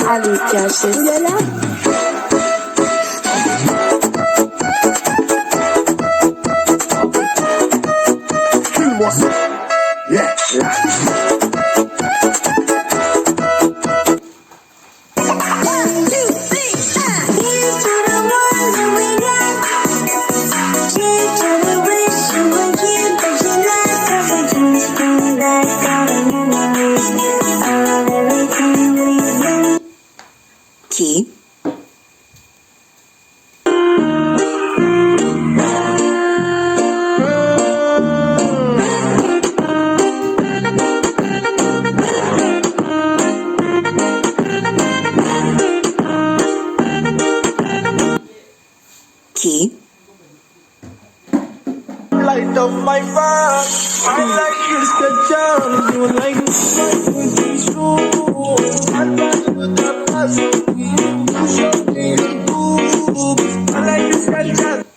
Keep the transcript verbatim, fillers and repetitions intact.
Allez, cache. Ouh là là. Chi? Chi? Light up my fire. I like this the charm. You like my pretty shoes. I like you the best. You show me your boobs. I like this culture.